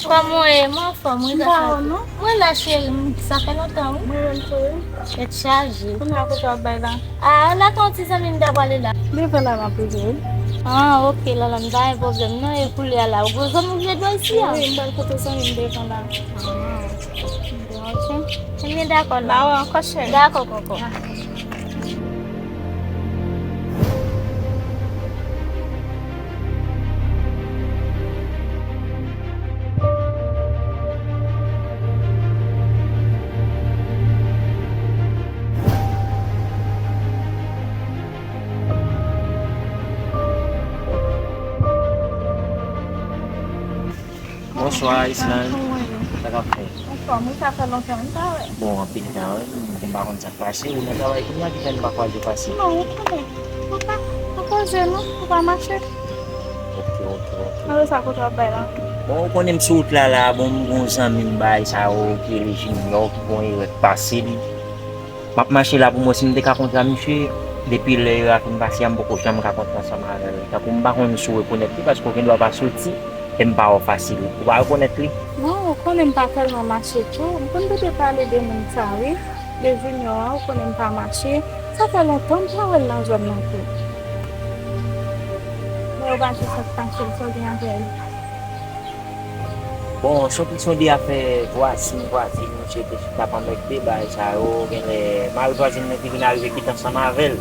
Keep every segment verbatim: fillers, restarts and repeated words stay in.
Kòman w ye? Mwen anfòm, wi, gras a Dye. Mwen la, cheri, m, sa fè lontan, wi. Mwen menm tou, wi. Tèt chaje. Kounye a, kote w ap bay la? A, la, gen yon ti zanmi m ta prale la. Devan la, m ap rive, wi. A, oke, Lanlan, pa gen pwoblèm, non, e kounye a la, ou gon zanmi w vle dwe isi a? Wi, m pral kote zanmi m devan la. A, oke. Ebyen, dakò, non. N a wè ankò, cheri. Dakò, kòkò. Bonswa, Islande. Kòman w ye? Sa k ap fèt? Anfòm, wi, sa fè lontan, m pa wè. Bon, anpil tan, wi. M pa konn sa k pase. Ou nan travay kounye a, ki fè n pa kwaze pase? Non, ou konnen. Ou pa, ou poze, non? Ou pa mache. Oke, oke, oke. Alò, sa kote w ap bay la? Bon, ou konnen m sou wout la, la, bon, m gon zanmi m bay sa yo, ki rele Junior, ki gon erè k pase li. M ap mache la pou mwen, si m te ka kontre a misye, depi lè yo a fin pase a, m poko janm ka kontre ansanm avè l. Tankou m pa konn si w rekonèt li, paske w gen dwa pa soti, e m pa wè w fasil. Ou pa rekonèt li? Non, ou konnen m pa tèlman mache tou. M konn tande pale de moun sa, wi. De Junior a, ou konnen m pa mache. Sa fè lontan m pa wè l nan zòn nan tou. Men ou pa jis ap mache, sa w gen avè l? Bon, se yon kesyon de afè vwazin, vwazin, misye te chita ap anmède, bagay sa yo, genlè mari vwazin nan ki vin arive kite ansanm avè l.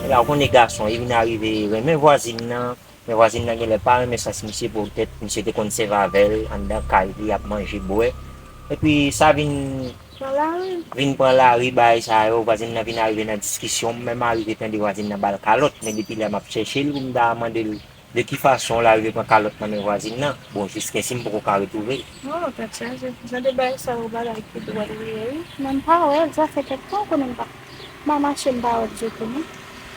E la, ou konnen gason, li vin arive renmen vwazin nan, men vwazin nan genlè pa renmen sans misye, poutèt misye te konn sèvi avè l anndan kay li, ap manje, bwè. Epi sa vin, pran lari, vin pran lari, bagay sa yo, vwazin nan vin arive nan diskisyon, m menm arive tande vwazin nan ba l kalòt, men depi lè m ap chèche l pou m ta mande l de ki fason l arive pran kalòt nan men vwazin nan? Bon, jiskaske m poko ka retwouve l. Oh, tèt chaje. Jan de bagay sa yo, bagay ki dwòl li ye, wi. Men m pa wè l, sa fè kèk tan, ou konnen m pa, m pa mache, m pa wè l ditou, non.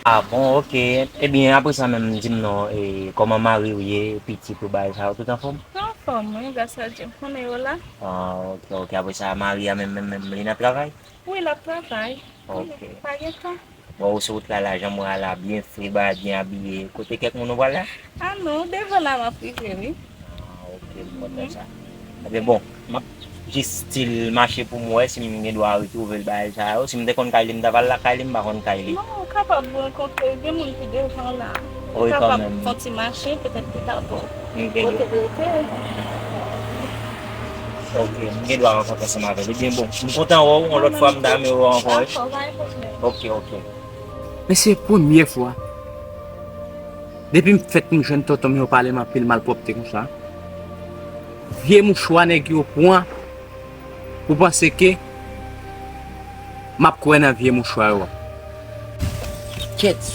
A bon, oke. Ebyen, apre sa menm, di m non, e, kòman mari w ye, pitit ou, bagay sa yo, tout anfòm? Anfòm, wi, gras a Dye. Konnen yo la. A, oke, oke. Apre sa, mari a menm, menm, menm, li nan travay? Wi, l ap travay. Oke. Pa gen tan. Bon, ou sou wout la, la, jan m wè a la, byen fre, bagay byen abiye. Kote kèk moun ou pral la? A non, devan la m ap rive, wi. A, oke, m kontan sa. Ebyen, bon, m ap jis still mache pou m wè si m gen dwa retwouve l, bagay sa yo. Si m te konn kay li, m ta pral lakay li, m pa konn kay li. Non, ou kapab rankontre, gen moun ki devan la. Ou kapab fè yon ti mache, petèt pita pou kote l rete. Ok, m gen dwa rankontre ansanm avè l. Ebyen, bon, m kontan wè w, yon lòt fwa m ta renmen wè w ankò, wi. Dakò, pa gen pwoblèm. Ok, ok. Men se premye fwa. Depi m fèt m jwenn tonton m yo pale m anpil malpwòpte konsa. Vye mouchwa nèg yo pran pou panse ke m ap kwè nan vye mouchwa yo a. Kèt!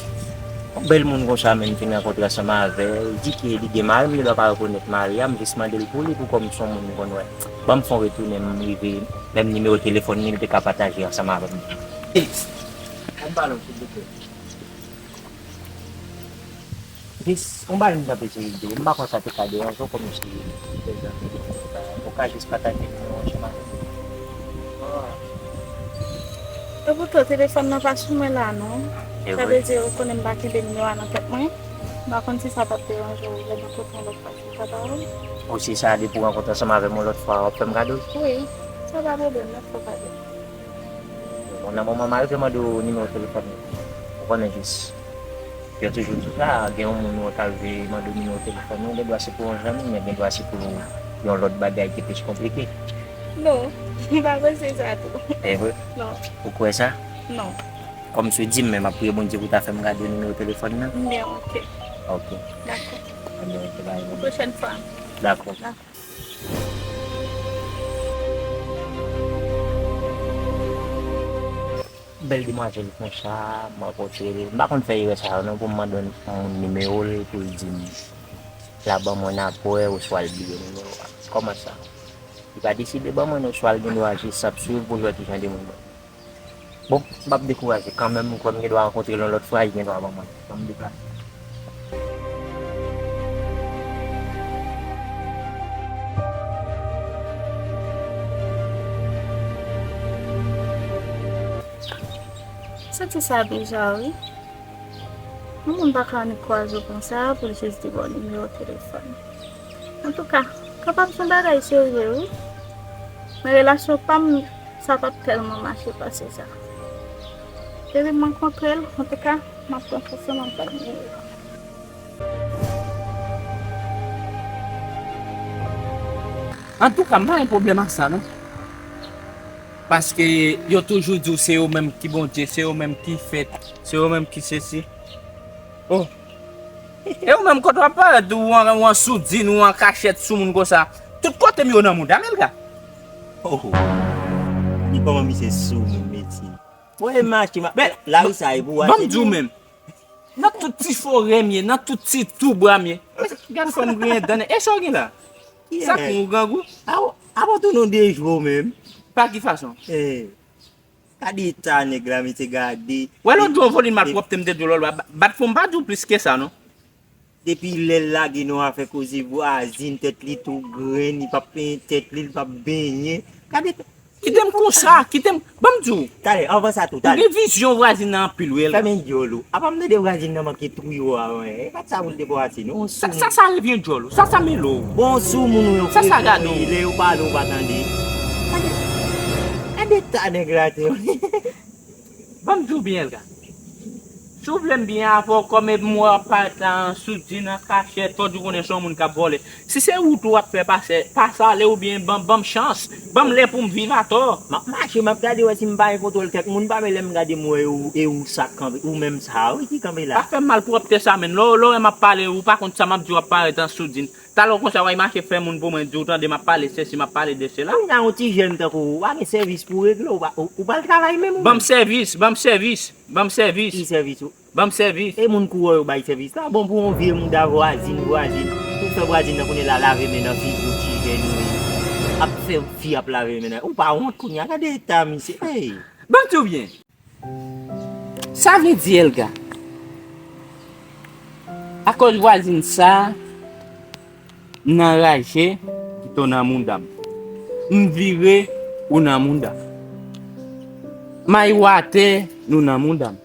Yon bèl moun konsa menm fin rankontre ansanm avè l, di ke li gen mari, m gen dwa pa rekonèt mari a, m jis mande l pou li, pou kòm se yon moun m konn wè. Ban m fè yon retounen, m rive, menm nimewo telefòn li, li te ka pataje ansanm avè m. Hey! Ban m pale w silvouplè. Jis, yon bagay m t ap eseye di w, m pa konn sa te ka deranje w kòmsi, ou ka jis pataje nimewo ansanm avè m. Epoutan, telefòn nan pa sou mwen la, non. Sa vle di, ou konnen m pa kenbe nimewo a nan tèt mwen. M pa konn si sa t ap deranje w, lè m rankontre w lòt fwa, si sa pa w. Ou si sa, depi w rankontre ansanm avè m yon lòt fwa, w ap fè m kado? Wi, sa pa pwoblèm, m ap fè w kado. Bon, nan moman m a rive mande w nimewo telefòn ou. Ou konnen jis. Yo toujou di sa, gen yon moun ou ka rive mande w nimewo telefòn ou, gen dwa se pou yon zanmi, men gen dwa se pou yon lòt bagay ki plis konplike. Non, m pa panse sa tou. E vre? Non. Ou kwè sa? Non. Kòmsi w di m, men m ap priye Bondye pou ta fè m gade nimewo telefòn nan. Byen, ok. Ok. Dakò. Ebyen, ok, bay. Yon pwochèn fwa. Dakò. Dakò. Bèl demwazèl konsa, m rankontre l. M pa konn fè erè sa yo non, pou m mande yon moun nimewo l, pou l di m l ap ban mwen apre, oswa l bliye nimewo a. Kòman sa? Li pa deside ban mwen l, oswa l gen dwa jis ap swiv pou l wè ki jan de moun mwen ye. Bon, m p ap dekouraje kanmenm, m kwè m gen dwa rankontre l yon lòt fwa, li gen dwa ban mwen. Ban m deplase. Santi sa deja, wi. Yon moun pa ka annik kwaze w konsa pou l jis di ba w nimewo telefòn. Antouka, Kapab se yon bagay serye, wi. Men relasyon pa m, sa p ap tèlman mache pase sa. Depi m rankontre l, antouka, m ap pran chans lan, m ap bat nimewo a. Antouka, m pa gen pwoblèm ak sa, non. Paske yo toujou di w se yo menm ki Bondye, se yo menm ki fèt, se yo menm ki sesi. Oh. E ou menm, kote w ap parèt, ou an, ou an soudin, ou an kachèt sou moun konsa? Tout kote m yo nan mouda m, Elga. Oh. Li kòman misye sou moun, mesye. Mwen mache, ma... lari sa e pou w achte. Ban m di w menm. Nan tout ti forè m ye, nan tout ti twou bwa m ye. Gad fò m griyen dan nèg. E sa w gen la? Sa k ou grangou? Awo, awo tou nou dejwe w menm. Pa ki fason? Eh. Gade eta nèg la, mesye, gade. Wè lòt jou w vole malpwòpte m te di w lòt lwa, bat fò m pa di w plis ke sa non. Depi lè l lage nou afè koze vwazin, tèt li tou grenn, li p ap penyen tèt li, li p ap benyen. Gade. Kite m konsa, kite m, ban m di w. Talè, anvan sa tou, talè. Ou gen vizyon vwazin nan anpil wi Elga. Fèmen dyòl ou. Apa m tande vwazin nan manke touye w a, wi. E pa t sa pou l te pase non. Sa, sa, sa revyen dyòl ou. Sa, sa mele w. Bon, sou moun ou yon Sa, sa gade w. Lè yo pale ou pa tande. Gade, gade ta nèg la te. Ban m di w byen, Elga. Si w vle m byen avè w, kòm m wè w ap parèt la an soudin, an kachèt, fò w di w konnen se yon moun k ap vòlè. Si se wout ou w ap fè, pase, pase ale oubyen ban, ban m chans, ban m lè pou m viv atò. M ap mache, m ap gade wè si m pa gen kontwòl kèk moun, pa men lè m gade m wè e ou, e ou sa k kanpe, ou menm sa a wi ki kanpe la. Pa fè m malpwòpte sa menm. Lè w, lè w wè m ap pale, ou pa konn sa m ap di w ap parèt an soudin. Talè w konsa w al mache fè moun pou mwen, di w tande m ap pale sesi, m ap pale de sela. Kounye a yon ti jèn tankou ou, ou pa gen sèvis pou w regle, ou pa, ou, ou pa al travay menm ou menm. Ban m sèvis, ban m sèvis, ban m sèvis. Ki sèvis ou? Ban m sèvis. E moun kou wè yo bay sèvis la. Bon, pou yon vye mouda vwazin, vwazin. Pou fè vwazin nan konnen l a lave men nan figi yon ti jèn wi. Ap fè fi ap lave men nan. Ou pa wont kounye a. Gade eta misye. Hey. Ban m di w byen. Sa vle di, Elga, akòz vwazin sa a, m nan raje, kite w nan mouda m. M vire, ou nan mouda m. M ay w atè, nou nan mouda m.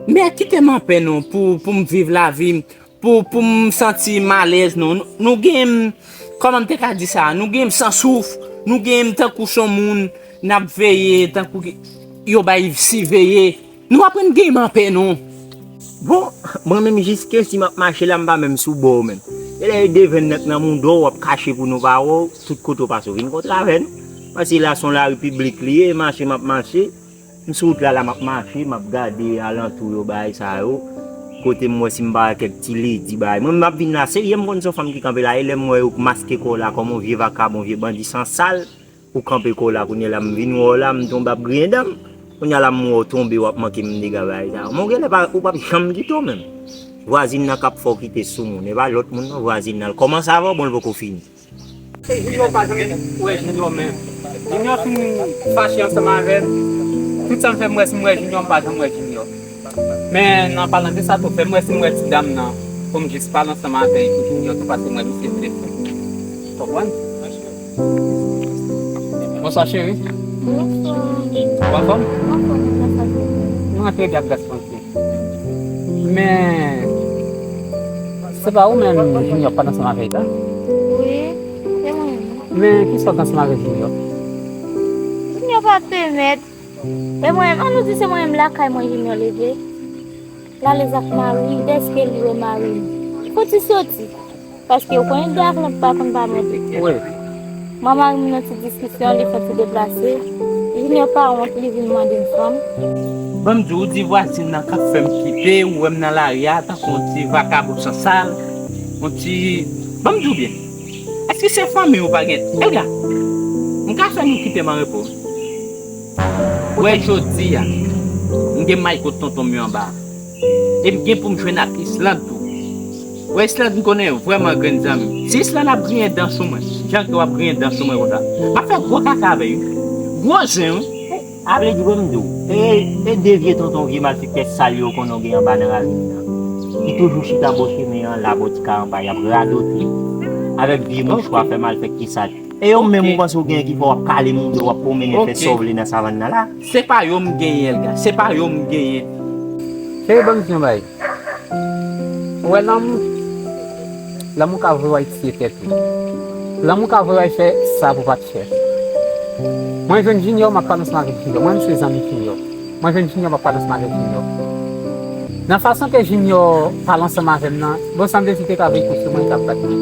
Men kite m anpè non pou, pou m viv lavi m, pou, pou m santi m alèz non. Nou, nou gen, kòman m te ka di sa, nou gen m san souf, nou gen m tankou s on moun n ap veye, tankou ki, yo bay siveye. Nou aprann gen m anpè non. Bon, mwen menm jiske si m ap mache la m pa menm sou bò w menm. E lè e devenn nan k nan mouda w w ap kache pou nou pa wè w, tout kote w pase w vin kontre avè nou. Paske la s on lari piblik li ye, mache m ap mache. M sou wout la la m ap mache, m ap gade alantou yo, bagay sa yo. Kote m wè si m pa wè kèk ti ledi bagay. Mwen m ap vin la serye, m konn se yon fanm ki kanpe la, e lè m wè yo maske kò w la kòm yon vye vakabon, vye bandi sansal, ou kanpe kò w la, kounye a la m vin wè w la, m tonbe ap griyen dan m. Kounye a la m wè w tonbe, w ap manke m dega bagay sa yo. Men w genlè pa, ou p ap janm kite w menm. Vwazin nan k ap fè w kite sou moun, e pa lòt moun non, vwazin nan. L kòmanse avè w, bon l poko fini. Se Junior pa janm wè Junior menm. Junior fin fache ansanm avè m. Tout sa m fè m wè si m wè Junior, m pa janm wè Junior. Men nan palan de sa tou, fè m wè si m wè ti dam nan. Pou m jis pale ansanm avè l pou Junior tou, paske m wè misye vle fè. Konprann? Bonswa cheri. Bonswa. Ou anfòm? Anfòm, grasa Dye. Nou antre byen, grasa Bondye. Men, se pa ou menm Junior pa t ansanm avèk la? Wi, se mwen menm. Men kisa w t ansanm avèk Junior? Junior pa pèmèt. E mwen menm, ann nou di se mwen menm lakay mwen Junior leve. L alèz ak mari l, dèske li wè mari l. Fouti soti. Paske ou konnen de avlòp pa konn pa mande. Wi. Mwen mari m nan ti diskisyon, li fè ti deplase. Junior pa wont, li vin mande m fanm. Ban m di w, ou di vwazin nan k ap fè m kite, ou wè m nan lari a tankou yon ti vakabon sansal, yon ti, ban m di w byen. Èske se fanmi ou pa gen? Elga, m ka fè nou kite m an repo? Wè jodi a, m gen may kot tonton m yo anba a. E m gen pou m jwenn ak Island tou. Wè Island m konnen vrèman grenn zanmi m. Si Island ap griyen dan sou mwen, jan ke w ap griyen dan sou mwen konsa, m ap fè gwo kaka avè l wi. Gwo zen wi. A vle di, ban m di w, e, e de vye tonton vye malfektè sal yo konnen w gen anba nan ravin nan. Ki toujou chita bò chemen an la, bò ti kay anba, y ap radote avèk vye mouchwa fè malfektè sal. E yo menm ou panse w genyen ki fè w ap kale mouda w ap pwonmennen fè sa w vle nan savann nan la? Se pa yo m genyen, Elga. Se pa yo m genyen. Cheri, ban m di yon bagay. Ou wè lanmou? Lanmou ka voye w al tiye tèt ou. Lanmou ka voye w al fè sa pou w pa t fè. Mwen jwenn Junior, m ap pale ansanm avèk Junior. Mwen menm se zanmi Junior. Mwen jwenn Junior, m ap pale ansanm avèk Junior. Nan fason ke Junior pale ansanm avè m nan, bon, sanble si te ka veye kou sou mwen, li t ap bat mwen.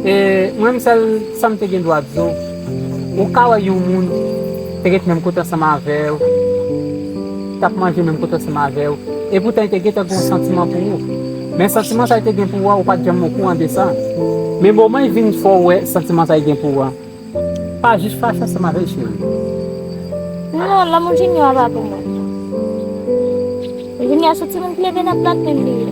E mwen menm, sèl sa m te gen dwa di w, ou ka wè yon moun te ret menm kote ansanm avè w, t ap manje menm kote ansanm avè w, e poutan li te gentan gen yon santiman pou ou. Men santiman sa li te gen pou ou a, ou pa t janm okouran de sa. Men moman l vin fè w wè santiman sa li gen pou ou a, pa jis fache ansanm avè l, cheri. Non, lanmou Junior a pa pou mwen. Junior se timoun ki leve nan plat menm li ye.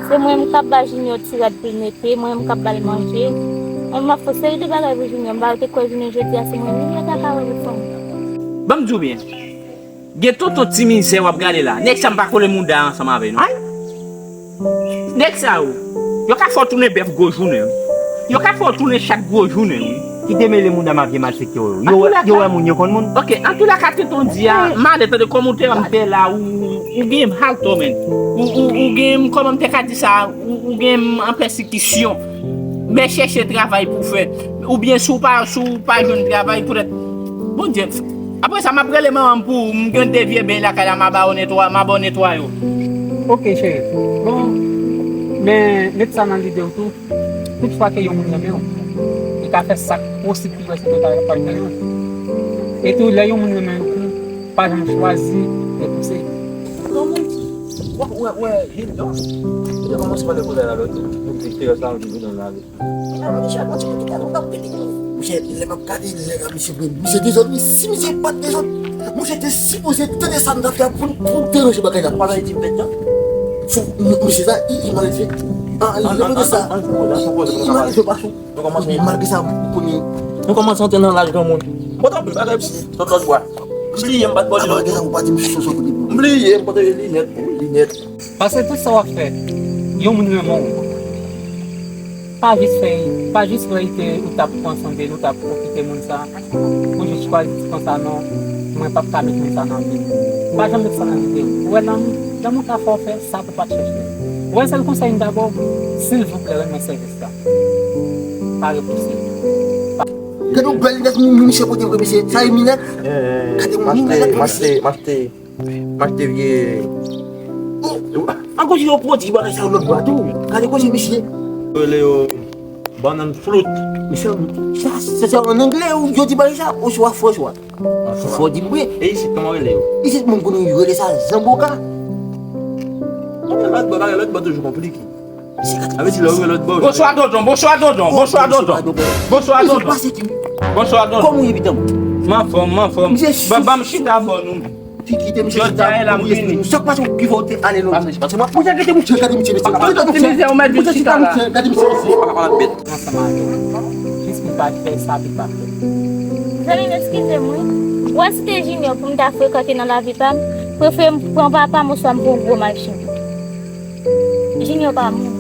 Se mwen menm k ap ba Junior ti rad pou l mete, mwen menm k ap ba l manje. Mwen menm m ap fè seri de bagay pou Junior. M pa te kwè jounen jodi a se mwen menm yo ta ka wè pou fanmi. Ban m di w byen. Gen tonton ti mizè w ap gade la. Nèg sa m pa kole mouda ansanm avè nou. Ay! Nèg sa yo, yo ka fè w tounen bèf gwo jounen, wi. Yo ka fè w tounen chat gwo jounen, wi. Ki demele moun nan vye malfektè yo. Yo, yo wè moun, yo konn moun. Ok, antoulaka, tonton di a, m ale tande kòmantè m te la, ou, ou gen hal tòmèt. Ou, ou, ou gen, kòman m te ka di sa, ou, ou gen an pèsekisyon. Men chèche travay pou fè. Oubyen si w pa, si w pa jwenn travay, poutèt, Bondye, apre sa, m ap rele manman m pou ou, m gen de vye beny lakay la, m a ba w netwa, m a ba w netwaye w. Ok, cheri. Bon, men met sa nan lide w tou. Tout fwa ke yon moun renmen w, li ka fè sa k posib pou l wè si l ta kapab renmen w. E tou, lè yon moun renmen yon kou, pa janm chwazi repouse. Yon moun, wè, wè, wè, Hilda. Li te kòmanse pale koulè la, lòt, nou di, te rès la, nou di, nou la. Misye, lè m ap gade lè la, misye vre, misye dezòd, wi. Si misye pa t dezòd, misye te sipoze tande sa m t ap fè a pou, pou deranje bagay la. Ou pa tande ti m pèt nan? Fou, m-, misye sa, i, i mal fè. Ah, lè m sa, i mal fè pa sou. Epi malgre sa, m konnen. Nou kòmanse antre nan laj granmoun. Bon, tanpri, bagay, sot lòt bò. M bliye, m pa t bò di lòt bò. M bliye, m pote linèt, wi, linèt. Paske tout sa w ap fè, yon moun renmen w. Pa jis fè, pa jis wè li te, ou t ap pran swen de l, ou t ap pwofite moun sa, ou jis chwazi di konsa, non, mwen p ap ka met moun sa nan vi m. Pa janm met sa nan lide w. Ou wè, lanmou, lanmou ka fè w fè sa pou w pa t chèche. Ou wè, sèl konsèy m ta ba w, silvouplè, renmen sèvis la. Pa repouse. Gade yon bèl linèt, misye pote vre, mesye. Sa e linèt. Gade yon linèt, mesye. M achte, m achte. M achte vye. Oh, akoz yo pwodui bagay sa yo lòt bò a tou. Gade koze misye. Yo rele yo bannan flout. Mesye, sa, se, se an anglè yo di bagay sa, oswa franswa? Fò di m vre. E isit, kòman yo rele yo? Isit, moun konnen yo rele sa zanboka. Lòt bò, bagay lòt bò toujou konplike. Sa vle di lè ou gen lòt bò. Bonswa, tonton. Bonswa, tonton. Bonswa, tonton. Bonswa, tonton. Bonswa, tonton. Kòman w ye, pitit mwen? M anfòm, m anfòm. Ban, ban m chita bò nou. Jodi a la m vini. Sa k pase ki fè w te ale lòt? Paske mwen, mwen, gade misye, gade misye, mesye. Gade misye, gade misye, mesye. Ansanm avè w. Jis pou pa fè sa, pou pa fè. Zanmi m, eskize m, wi. Ou wè si te Junior pou m ta frekante nan lavi pa m, prefere m pran papa m oswa m pran yon gwo malchè. Junior pa moun.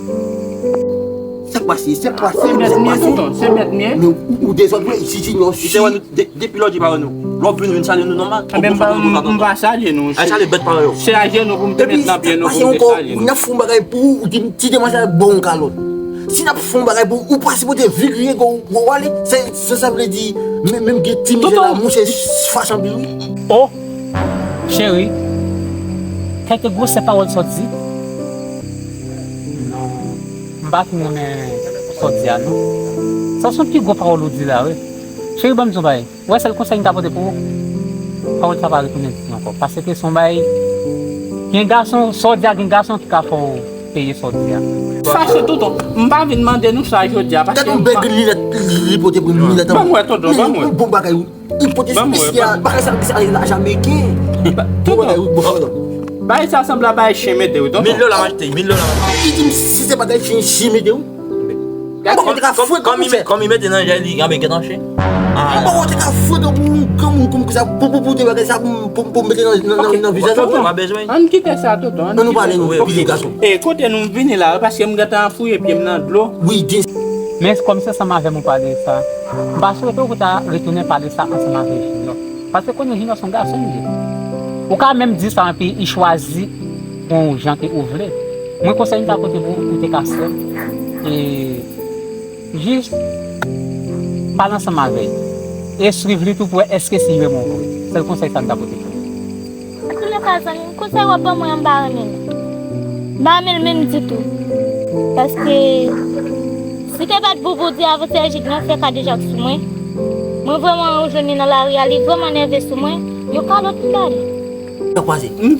Sa k pase? Sa k pase? Se mèt m ye, tonton, se mèt m ye. Men ou, ou dezòd vre, si Junior, si. Li te wè nou de-, depi lòt jou pa wè nou. Lè w vin, vin salye nou nòmal. Enben, m pa, m pa salye nou. Al salye bèt paran yo. Se ajenou pou m te met nan pye nou pou m te salye nou. Epi, sa k pase ankò? N ap fè yon bagay pou ou, ou di m ti demanch la ba w yon kalòt. Si n ap fè yon bagay pou ou, ou pa sipoze vire gwo, gwo ale. Se, se sa vle di, men, menm gen ti mizè la, monchè, fache anpil, wi. Oh! Cheri, kèlke gwosè pawòl sa w di. Non, m pa fin renmen sa w di a, non. Sa se yon pi gwo pawòl ou di la, wi. Cheri, ban m di w yon bagay. Ou wè sèl konsèy m ta pote pou ou? Pawòl sa pa retounen di ankò. Paske se yon bagay, gen gason, sa w di a, gen gason ki ka fè w peye sa w di a. Fache, tonton. M pa vin mande nou sa jodi a, paske. Gade yon bèl linèt li pote pou m, linèt an. Ban m wè, tonton, ban m wè. Bon bagay, wi. Li pote sou mesye a, bagay sa, sa laj ameriken. Tonton. Bagay sa sanble a bagay chen mete wi, tonton. Mil dola m achte, mil dola m achte. Li di m si se bagay chen, chen mete wi. Mwen te ka fwe kòm li mete nan jay li, gade gentan chen. Mwen te ka fwe kòm yon granmoun kòm sa pou, pou, pou te bagay sa pou, pou, pou mete nan, nan, nan, nan vizaj mwen. Mwen bezwen. Ann kite sa, tonton. Ann nou pale, nou pile gason. E kote nou vini la, paske m gentan fouye pye m nan dlo. Wi, di. Men kòm se ansanm avè m ou pale sa, m pa swete ou ta retounen pale sa ansanm avè Junior. Paske konnen Junior se yon gason li ye. Ou ka menm di sa, epi li chwazi pran yon jan ke ou vle. Mwen konsèy m ta pote pou ou, ou te ka sèl. E jis pale ansanm avè l e swiv li tou pou wè èske si li renmen w vre. Sèl konsèy sa m ka pote pou ou. Antoulèka, zanmi m, konsèy w ap ban mwen an, m pa renmen l. M pa renmen l menm ditou. Paske si te pa t pou Bondye, avantyè Jid nan fè kadejak sou mwen, mwen vrèman jwenn li nan lari a, li vrèman nève sou mwen, yon kalòt m ba li.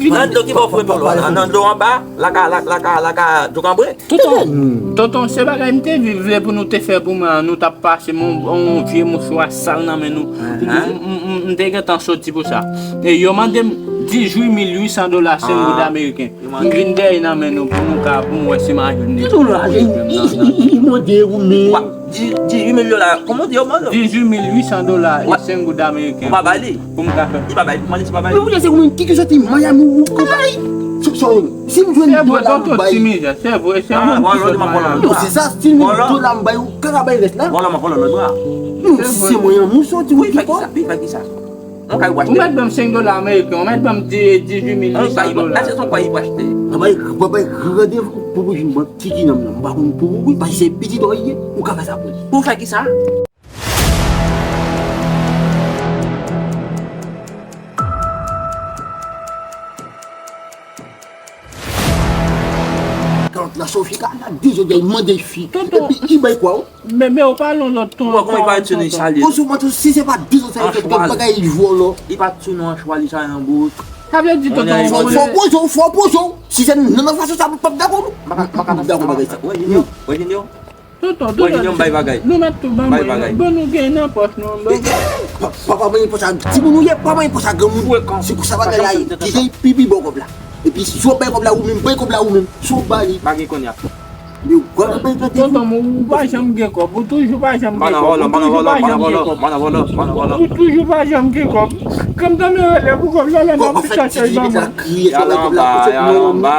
Nan dlo ki bò fre pa w la? Nan dlo anba, laka, laka, laka, laka, dlo kanbre. Tonton, tonton, se bagay m te vle pou nou te fè pou mwen an, nou t ap pase m yon, yon vye mouchwa sal nan men nou. M, m, m, m te gentan soti pou sa. E yo mande m dizuit mil uit san dola, senk goud ameriken. M vin dèyè nan men nou pou nou ka, pou m wè si m a jwenn li. Ki dola? Li, li, li, li mande ou, men. Wa, di, dizuit mil dola. Kòman w di yo mande? Dizuit mil uit san dola e senk goud ameriken. Ou pa bay li? Pou m ka fè. Li pa bay, pou mande si pa bay. Men ou se ou menm ki, ki soti Miami ou, ou bay. Si, si, si m jwenn dola, m bay. Se vre, tonton Ti Mizè, se vre, se yon moun ki sot Miami. Non, se sa, si m jwenn dola, m bay ou, kaka bay rès la. Vòlò, m ap vòlò lòt bra. Non, se mwen, yon moun soti, ou ki fè kisa? Ou mèt ban m senk dola ameriken, ou mèt ban m di, dizuit mil uit san dola. Achte son kway pou achte. Papa, papa, randevou pou pou jwenn bank tiki nan m nan. M pa konn pou ou, wi, paske se pitit ou ye, ou ka fè sa pou li. Pou fè kisa? Kalòt la, Sophie ka la, di jodi a, mande fi. Epi, i bay kwa, wi. Men, men, ou pale yon lòt ton. Ou wè kòman li parèt sou nou, li salye. Ou sou mwen tou, si se pa dizon sa yo fè, bagay vòlò. Li pa t sou nou an chwa, li sa yon bout. Sa vle di, tonton, fò, fò poze w, fò poze w. Si se nan, nan fason sa, m p ap dakò, non. M p ap dakò bagay sa. Wè, Junior, wè, Junior. Tonton, tonton, Junior, m bay bagay. Nou mèt tou ban mwen, ban nou gen nan pòch nou, ban. Pa, pa, pa manyen pòch a timoun ou ye, pa manyen pòch a granmoun. Se konsa bagay la ye. Ki jan pipi bò kòb la. Epi si w ap bay kòb la ou menm, bay kòb la ou menm. Si w ap ba li. Pa gen kounye a. Men w ap bay kòb. Tonton, ou pa janm gen kòb. Ou toujou pa janm gen kòb. Ou toujou pa janm gen kòb. Ou toujou pa janm gen kòb. Kòm tanmen rele pou kòb la, lè m ap chache l ban mwen. Y al anba, y al anba.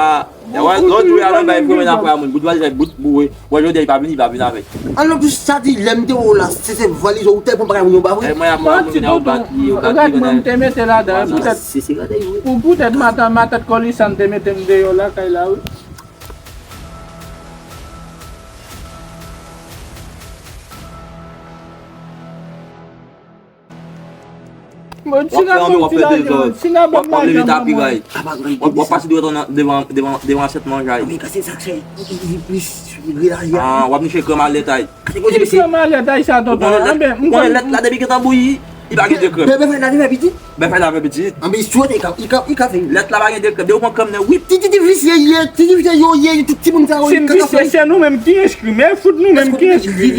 Lòt jou y al anba, y pwomennen apre a moun. Bout valiz, bout boure. Wè, jodi a, li pa vini, li pa vini avèk. An non, plis sa di, lè m te wè w la, se, se valiz ou te pran bagay moun yo ba vre. Manti, tonton. Rad mwen m te mete ladan, poutèt, pou, poutèt matant, matant Kolisan te mete m deyò lakay la, wi. Bon, w ap fè anvi, w ap fè dezòd, w ap, w ap leve tapi ray. W ap, w ap pase dwèt ou nan, devan, devan, devan asyèt manje a. Ah, w ap niche krèm a lèt a. Ki krèm a lèt a sa, tonton? Ou konnen lèt la depi gentan bouyi, li pa gen de krèm. Bèfèy la te fè pitit. Bèfèy la fè pitit. Anben, si w te ka, li ka, li ka fè. Lèt la pa gen de krèm. Depi w pran krèm nan, wi. Ti, ti, ti visye ye, ti, ti visye yo ye, tout timoun sa yo ye. Si m visye, se nou menm ki enskri. Men fout nou menm ki enskri.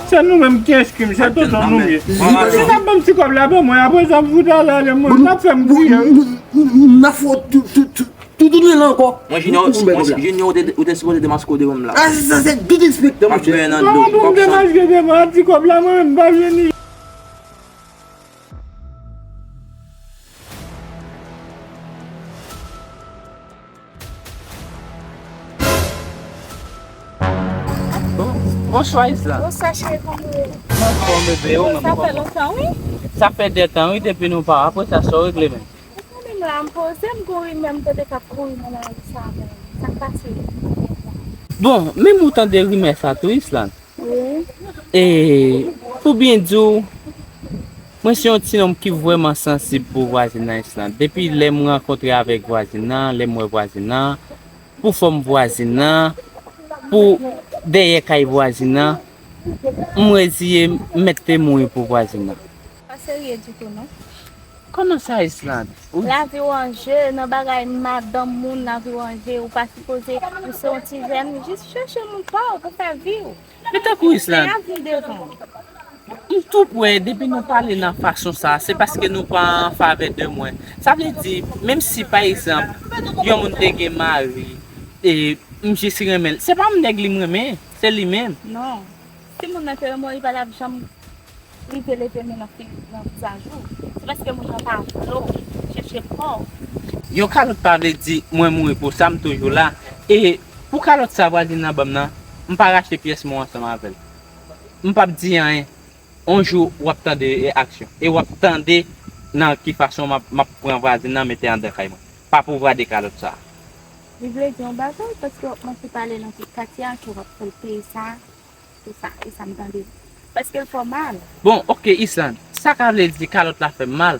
Se nou menm ki enskri, se tonton nou ye. Si n ap ban m ti kòb la, ban mwen, apre sa, m fout ale, ale mwen, n ap fè m kriye. N ap fè tout, tout, tout, tout, tout lè la ankò. Mwen, Junior, mwen, Junior, ou te, ou te sipoze demaske w devan m la. Ah, sa, se disrespect, monchè. Kòman pou m demaske devan ti kòb la, mwen menm, m pa jwenn li. Bon, bonswa, Islande. Bonswa, cheri, kòman w ye? Mwen anfòm, bebe, ou menm kòman? Sa fè lontan, wi. Sa fè de tan, wi, depi nou pa. Apre sa, sa w regle menm? Ou konnen m la, m poze, m gon rimè, m tande k ap kouri nan lari sa menm. Sa k pase? Bon, menm ou tande rimè sa tou, Islande? Wi. E, pou byen di w, mwen se yon ti nonm ki vrèman sansib pou vwazin nan, Islande. Depi lè m rankontre avèk vwazin nan, lè m wè vwazin nan, pou fòm vwazin nan, pou dèyè kay vwazin nan, m reziye m mèt te mouri pou vwazin nan. Pa serye ditou, non. Kòman sa, Islande? Lavi w an je, nan bagay madanm moun, lavi w an je, ou pa sipoze, ou se yon ti jèn, jis chèche moun pa w pou fè vi w. Men tankou Islande, m tou pwè, depi nou pale nan fason sa, se paske nou pa an favè de mwen. Sa vle di, menm si, pa egzanp, yon moun te gen mari, e m jis renmen l, se pa m nèg li m renmen, se li menm. Non. Si moun nan te renmen w, li pa t ap janm rive leve men nan fi-, nan vizaj ou. Se paske moun nan pa vle w, chèche pa w. Yon kalòt pa vle di mwen mouri pou sa, m toujou la. E pou kalòt sa vwazin nan ban m nan, m pa rachte pyès mo ansanm avè l. M p ap di anyen. On jou, w ap tande, e, aksyon. E w ap tande nan ki fason m ap, m ap pran vwazin nan mete anndan kay mwen. Pa pou vwa de kalòt sa. Li vle di yon bagay, paske w ap manke pale nan tout katye a, ke w ap fè l peye sa, tout sa, e sa m tande. Paske l fè w mal. Bon, oke, Islande, sa ka vle di kalòt la fè m mal?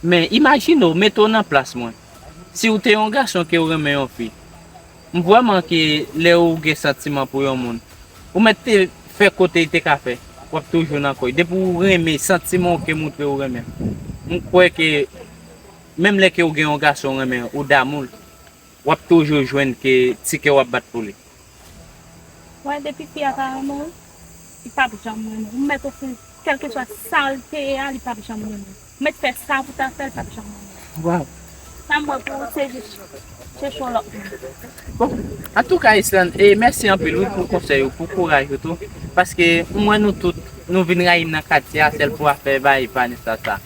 Men imajine w, mete w nan plas mwen. Si w te yon gason ke w renmen yon fi, m vrèman ke lè ou gen santiman pou yon moun, ou mèt te fè kote l te ka fè, w ap toujou nan kò l. Depi w renmen, santiman w ke montre w renmen. M kwè ke menm lè ke w gen yon gason w renmen, ou damou l, w ap toujou jwenn ke ti kè w ap bat pou li. Wè, depi fi a pa renmen w, li p ap janm renmen w. Ou mèt ofri l, kèlkeswa sa l te ye a, li p ap janm renmen w. Ou mèt fè sa pou ta fè, li p ap janm renmen w. Waw. Sa m wè pou ou, se jis chèche yon lòt moun. Bon, antouka, Islande, e mèsi anpil, wi, pou konsèy ou, pou kouraj ou tou. Paske m wè nou tout, nou vin rayi m nan katye a, sèl pou afè bay Vanessa sa.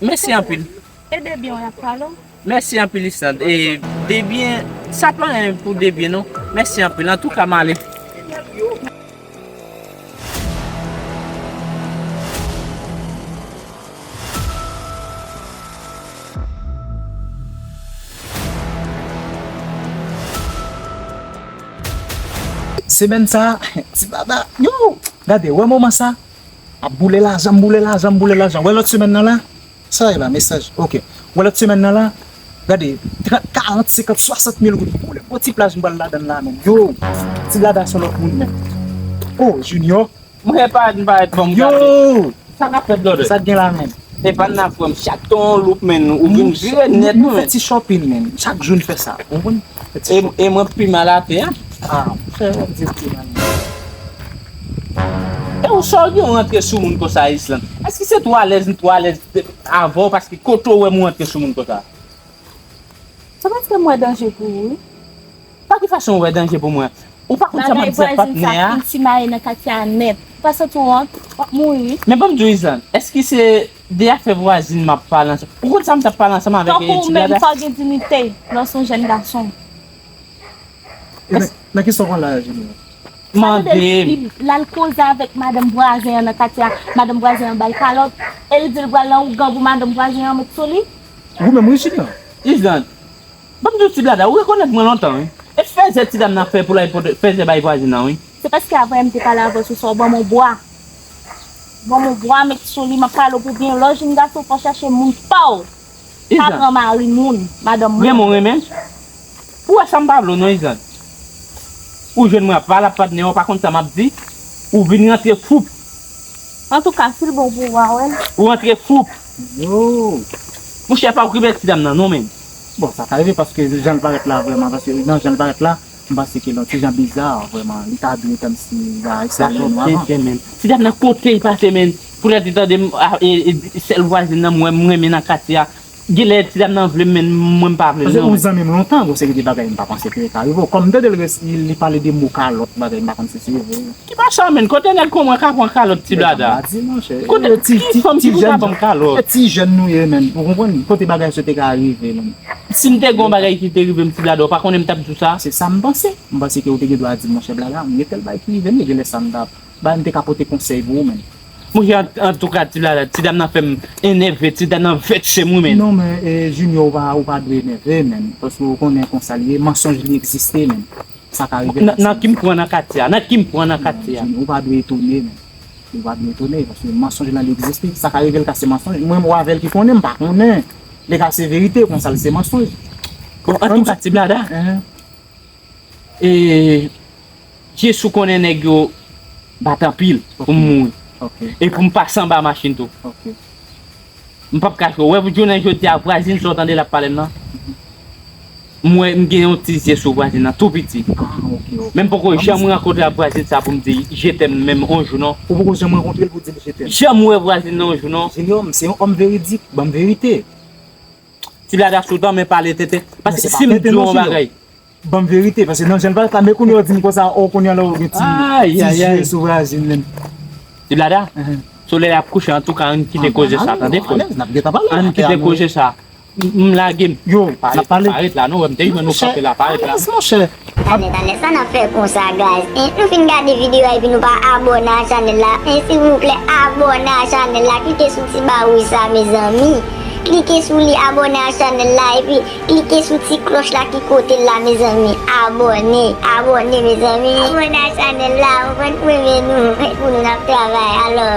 Mèsi anpil. E de byen w ap pale w? Mèsi anpil, Islande. E de byen, sa pa anyen pou de byen, non. Mèsi anpil. Antouka, m ale. Semèn sa, ti baba, yo, gade, wè moman sa, ap boule lajan, m boule lajan, m boule lajan. Wè lòt semèn nan la, sa e la, mesaj, oke. Wè lòt semèn nan la, gade, trant, karant, senkant, swasant mil goud, m boule. Gwo ti plaj m pral ladan l la, menm. Yo, ti blada se yon lòt moun, menm. Oh, Junior, Mwen pa, m pa ret, bon, m gade. Yo! Sa k ap fèt, blòdè? Sa k gen la menm? Epa n nan frè m, chak tan w loup, menn, ou vin vire nèt, nou fè ti shopping, menn. Chak jou n fè sa, ou konprann? E, e mwen pi mal atè a. Ah, monchè, w ap di pi mal. E ou sa w gen w rantre sou moun konsa, Islande? Èske se twò alèz, m twò alèz avè w, paske kote w wè m rantre sou moun konsa? Se paske m wè danje pou ou, wi. Pa ki fason w wè danje pou mwen? Ou pa konn sa m ap di ak patnè a? Bagay vwazin sa fin simaye nan katye a nèt. Ou pa santi w wont? W ap mouri, wi. Men ban m di w, Islande, èske se de afè vwazin m ap pale ansanm? Ou konn sa m t ap pale ansanm avèk ti blada? Tankou ou menm, fò w gen diyite lè w se yon jèn gason. E nan, nan ki sa w pran la, Junior? Mande m. L al koze avèk madanm vwazen an nan katye a. Madanm vwazen an ba l kalòt. E l di l pral nan ougan pou madanm vwazen an met sou li. Ou menm, wi, Junior. Islande, ban m di w, ti blada, ou rekonèt mwen lontan, wi. E fèzè ti dam nan fè pou l al pote fèzè bay vwazin nan, wi. Se paske avan yè m te pale avè w sou sa, w ban m yon bwa. Ban m yon bwa, met sou li, m ap pale w pou byen. Lè w jwenn gason, fò w chache moun pa w. Pa pran mari moun, madanm moun. Renmen w renmen. Ou wè sa m pa vle w non, Islande. Ou jwenn mwen ap pale ap patnè, ou pa konn sa m ap di. Ou vin rantre foup. Antouka, si l bon pou ou, w a wè l. Ou rantre foup. Yo. Monchè, pa okipe ti dam nan non, menn. Bon, sa ka rive paske jan l parèt la vrèman, paske nan jan l parèt la, m panse ke l yon ti jan biza vrèman. Li ta dwe tann si bagay sa lè nou avan. Ti dam nan kote l pase, menn. Pou lè di tande m, a, e, e, sèl vwazin nan m wè m renmen nan katye a. Genlè ti dam nan vle m, men mwen m pa vle l non. Paske ou zanmi m lontan, gon seri de bagay m pa panse ke ka rive w. Kòm m tande l res-, li, li pale de mo kalòt, bagay m pa konn si se vre. Ki pa sa, menn? Kote nèg kon mwen ka pran kalòt, ti blada? Kote, ki fanm ki pou ta ban m kalòt? Ti jèn nou ye, menn. Ou konprann? Kote bagay sa te ka rive, menn? Si m te gon bagay ki te rive m, ti blada, ou pa konnen m t ap di w sa? Se sa m panse. M panse ke ou te gen dwa di m, monchè, blada, m gen tèl bagay ki rive m, e genlè sa m t ap Ba, m te ka pote konsèy pou ou, menn. Monchè, an, antouka, ti blada, ti dam nan fè m enève, ti dam nan vèkse m, wi, menn. Non, men, e, Junior, ou pa, ou pa dwe enève, menn. Paske ou konnen konsa l ye, mansonj li egziste, menn. Sa ka rive. Nan, nan ki m pran nan katye a? Nan ki m pran nan katye a? Non, Junior, ou pa dwe etone, menn. Ou pa dwe etone, paske mansonj lan li egziste. Sa ka rive l ka se mansonj. Mwen, mwen avè l ki konnen, m pa konnen. Li ka se verite, konsa l se mansonj. Bon, antouka, ti blada. E, Jesou konnen nèg yo bat anpil pou m mouri. E pou m pase anba machin tou. M p ap kache w. Ou wè, jounen jodi a, vwazin sa w tande l ap pale m nan? M wè, m gen yon ti zye sou vwazin nan, tou piti. Men m poko janm rankontre ak vwazin sa pou m di je t'aime menm on jou, non. Ou poko janm rankontre l pou di l je t'aime? Janm wè vwazin nan on jou, non. Junior, m se yon òm veridik, ban m verite. Ti blada sou tan, men pale tenten. Paske si m di w yon bagay, Ban m verite, paske nan jan l parèt la, men kounye a w di m konsa, o, kounye a la w gen ti, ti je sou vwazin menm. Ti blada, solèy ap kouche, antouka, ann kite koze sa, tande, frè m? Ann kite koze sa. M, m lage m. Yo, n ap pale. Parèt la, non, wè m te jwenn ou kanpe la, parèt la. Monchè. Tande, tande, sa n ap fè konsa, guys? En, nou fin gade videyo a epi nou pa abòne a chanèl la. En, silvouplè, abòne a chanèl la, klike sou ti ba wouj sa, mezanmi. Klike sou li, abòne a chanèl la, epi klike sou ti klòch la ki kote l la, mezanmi. Abòne, abòne, mezanmi. Abòne a chanèl la, ou konn, pou renmen nou, pou nou n ap travay, alò.